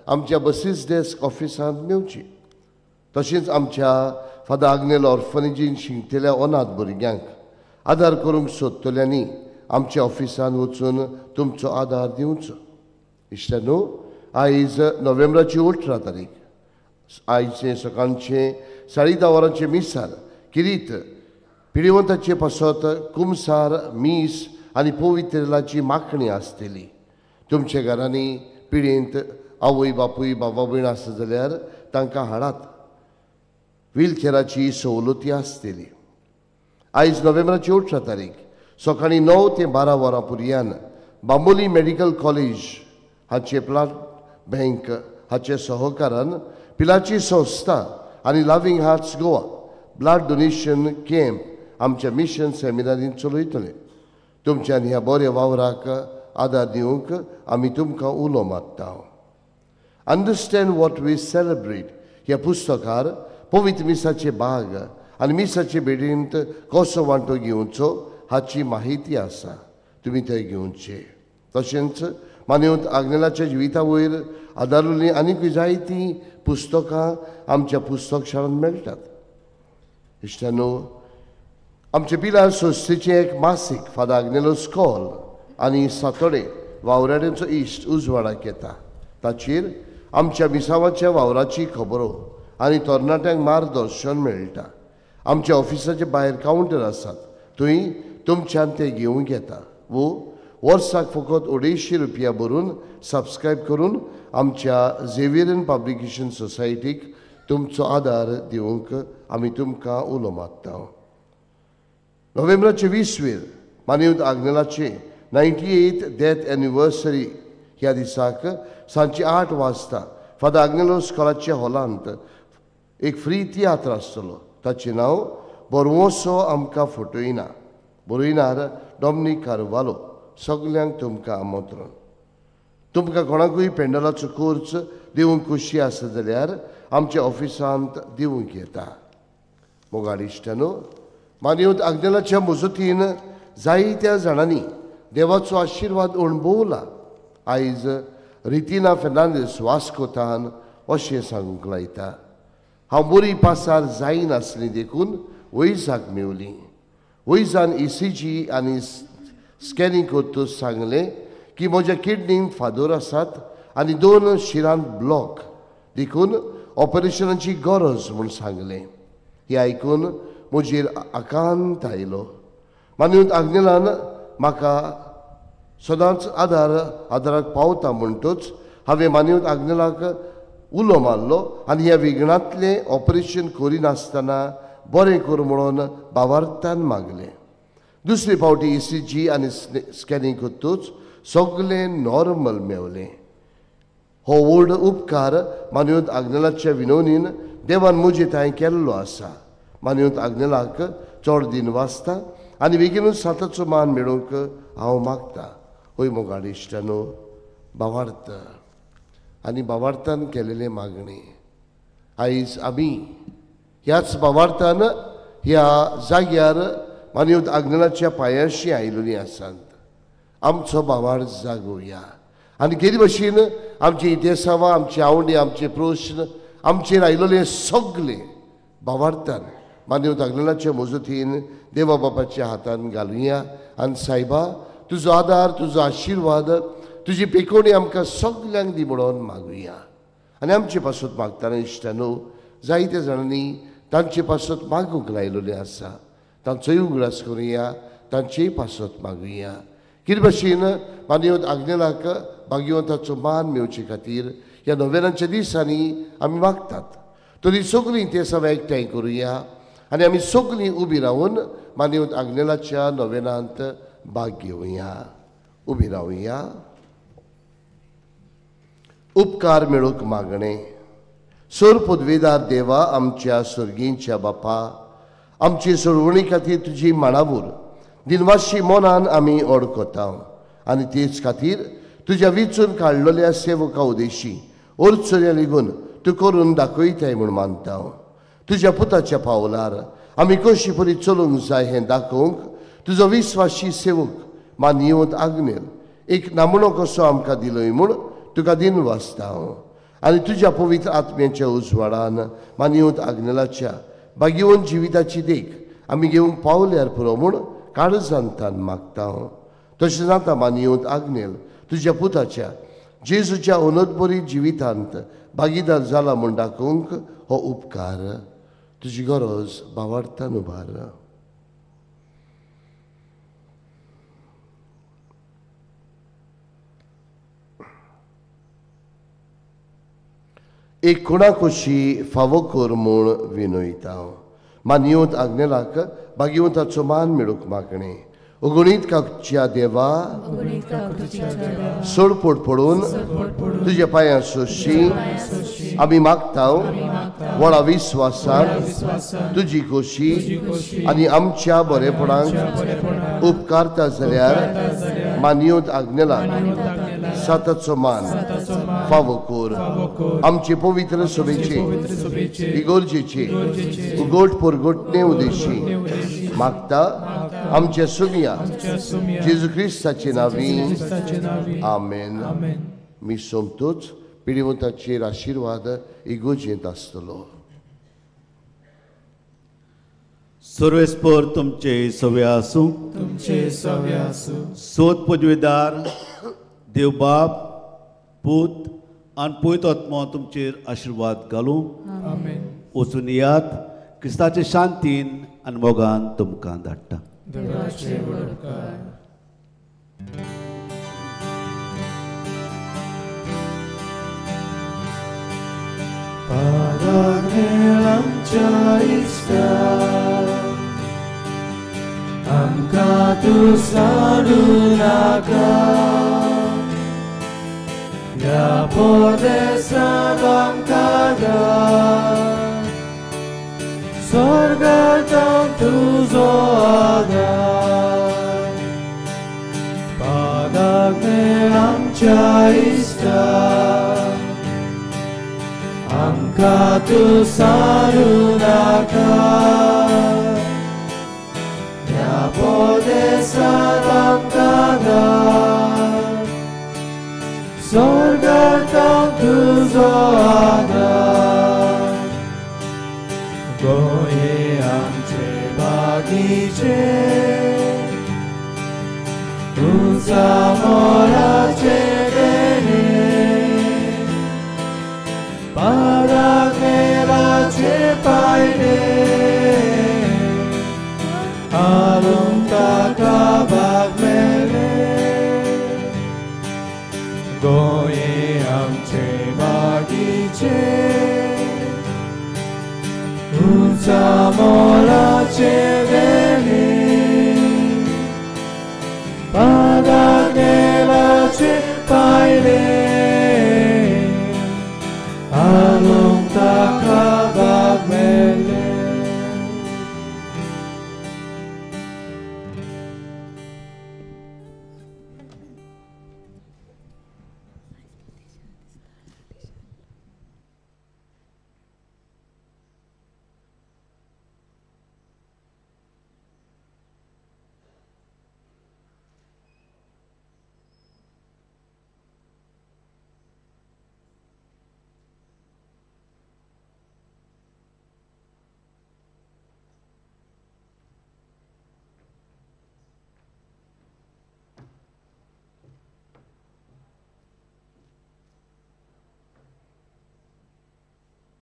आमच्या बसीस डेस्क ऑफिसांत मेवची. तशेंच आमच्या फादर आग्नेल ऑर्फनेजीन शिंकतल्या अनाथ भुरग्यांक आदार करूंक सोदतल्यांनी आमच्या ऑफिसांत वचून तुमचो आदार दिवचो. इश्टांनो, आयज नोव्हेंबराची 18 तारीख, आयचे सकाळचें 10:30 वरांचें मिसार किरीत पिडिवंताचे पासत कुमसार मीस आनी पवित्रेलाची मागणी आसतली. तुमच्या घरांनी पिडेंत आवय बापूय बाबा भयण आसा जाल्यार तांकां हाडात. व्हीलचेराची सवलती आसतली. आयज नोव्हेंबराची 18 तारीख सकाळीं 9 ते 12 वरां पुर्यान बांबोली मेडिकल कॉलेज हाचे प्लाट बँक हाचे सहकारान पिलाची संस्था आनी loving hearts Goa blood donation camp आमच्या मिशन सेमिनारीन चलयतले. तुमच्यान ह्या बऱ्या वावराक आदार दिवंक आमी तुमकां उलो मारता. अंडरस्टँड what we celebrate ह्या पुस्तकार पवित्र मिसाचे भाग आनी मिसाचे भेटींत कसो वांटो घेवचो हाची माहिती आसा, तुमी थंय घेवचे. तशेंच मानवत आग्नेलाच्या जिविता वयर आदारिल्लीं आनीकूय जायतीं पुस्तकां आमच्या पुस्तक शाळांत मेळटात. इश्टांनो, आमचे पिलार संस्थेचें एक मासीक फादर आग्नेलो स्कॉल आनी सातोडे वावराड्यांचो इश्ट उजवाडाक येता. ताचेर आमच्या मिसावाच्या वावराची खबरो आनी तरणाट्यांक मार्गदर्शन मेळटा. आमच्या ऑफिसाचे भायर कावंटर आसात, थंय तुमच्यान ते घेवंक येता वो वर्साक फकत 250 रुपया भरून सबस्क्रायब करून आमच्या झेवियरन पब्लिकेशन सोसायटीक तुमचो आदार दिवंक आमी तुमकां उलो मारता. नोव्हेंबराचे 20 वेर मानवत आग्नेलाचे 98th death anniversary ह्या दिसाक सांजचे 8 वाजता फादर आग्नेलो स्कॉलाच्या हॉलांत एक फ्री तियात्र आसतलो. ताचें नांव बरवोसो आमकां फटयना, बरयनार डॉमनीक कार्वालो. सगल्यांक तुमकां आमंत्रण. तुमकां कोणाकूय पेंडलाचो कोर्स दिवंक खुशी आसा जाल्यार आमच्या ऑफिसांत दिवंक येता. मोगाळ इश्टांनो, मानवत आग्नेलाच्या मजतीन जायत्या जाणांनी देवाचो आशिर्वाद अणभवला. आयज रितिना फेर्नांदीस वास्कोतान अशें सांगूंक लायता, हांव बरी पासार जायनासली देखून वैजाक मेवली. वैजान ECG आनी स्कॅनिंग करतकच सांगलें की म्हज्या किडनींत फादोर आसात आनी 2 शिरांत ब्लॉक, देखून ऑपरेशनाची गरज म्हूण सांगलें. हें आयकून म्हजेर आकांत आयलो. मानवत आग्नेलान म्हाका सदांच आदाराक पावता म्हणटच हांवें मानवत आग्नेलाक उलो मारलो आनी ह्या विघ्नांतलें ऑपरेशन करिनासतना बरें कर म्हणून बावार्थान मागलें. दुसरे फावटी ECG आनी स्कॅनिंग करतूच सगळें नॉर्मल मेवलें. हो व्हड उपकार मानवत आग्नेलाच्या विनवणीन देवान म्हजे थंय केल्लो आसा. मानवत आग्नेलाक चड दिन वाचता आनी बेगीनूच साताचो मान मेळोवंक हांव मागता. हय मोगाळ इश्टांनो, भावार्थ आनी भावार्थान केलेलें मागणें आयज आमी ह्याच भावार्थान ह्या जाग्यार मानवत आग्नेलाच्या पांयांशी आयिल्लीं आसात. आमचो भावार्थ जागोवया आनी केदी भशेन आमचे इतिहासावा, आमचे आवडी, आमचे प्रश्न, आमचेर आयिल्ले सगळे भावार्थान मानवत आग्नेलाच्या मजतीन देवा बापाच्या हातान घालुया. आनी सायबा तुजो आदार, तुजो आशिर्वाद, तुजी पेकोणी आमकां सगल्यांक दी म्हणून मागुया. आनी आमचे पासत मागतना इश्टानो जायत्या जाणांनी तांचे पासत मागूंक लायिल्लें आसा, तांचोय उगडास करुया, तांचेय पासत मागुया. कितें भशेन मानवत आग्नेलाक भाग्यवंताचो मान मेळचे खातीर ह्या नोव्हेंनाच्या दिसांनी आमी मागतात. तरी सगळीं ते सगळें एकठांय करुया आनी आमी सगळीं उबी रावन मानवत आग्नेलाच्या नोव्हेनांत भाग घेवया. उबी रावया. उपकार मेळूंक मागणें. सोर पदवेदार देवा, आमच्या सर्गींच्या बापा, आमची सोडवणी खातीर तुजी माणावूर दिनवाशी मनान आमी ओडकोता आनी तेच खातीर तुज्या विचून काडलेल्या सेवका उदेशी अडचण्या लेगून तूं करून दाखयताय म्हूण मानता. तुज्या पुताच्या पावलार आमी कशी परी चलूंक जाय हें दाखोवंक तुजो विस्वाशी सेवक मानयेवंत आग्नेल एक नामणो कसो आमकां दिलोय म्हूण तुका दिनवासता. आनी तुज्या पवित्र आत्म्याच्या उजवाडान मानयेवंत आग्नेलाच्या भाग्यवंत जिविताची देख आमी घेवंक पावल्यार पुरो म्हूण काळजांतान मागता. तशें जाता मानयेवंत आग्नेल तुज्या पुताच्या जेजूच्या अनोदबरी जिवितांत भागीदार जाला म्हूण दाखोवंक हो उपकार तुजी गरज भावार्थान उबार. एक कोणाकोशी फावो कर म्हूण विनयता. मानयेवंत आग्नेलाक भाग्यवंताचो मान मेळूंक मागणें. अगणीत काकच्या देवा, सोडपोट पडून तुज्या पांयां सोशी आमी मागता. व्हडा विस्वासान तुजी खोशी आनी आमच्या बरेपणाक उपकारता जाल्यार मानयेवंत आग्नेलाक साताचो मान फावो कर. आमचे पवित्र सभेचे इगोर्जेचे उगोट परगोटणे उदेशी मागता आमच्या सुमिया जेजू क्रिस्ताचे नांवी आमेन. मी सोमतोच पिडिवंताचेर आशिर्वाद इगोर्जेंत आसतलो. सर्वेस्पर तुमचे सवे आसूं, तुमचे सवे आसूं. सोद पदवेदार देवबाप, पूत आनी पवित्र आत्मो तुमचेर आशिर्वाद घालूं. आमेन. वचून येयात, क्रिस्ताचे शांतीन आनी मोगान तुमकां धाडटा. देवाचे व्हड उपकार. पादाग्नेल आमच्या इश्टा, आमकां तूं साडूं नाका. ह्या परदेसांत आमकां धाड, स्वर्गांत तुजो आदार. पादाग्नेल आमच्या इश्टा, आमकां तूं सारूं नाका. ह्या परदेसांत आमकां धाड, स्वर्गांत तुजो आदार. गोंय आमचे बागीचे, उंचा मोराचे देणे, पादाग्नेलाचे पायणे, आलूंक ताका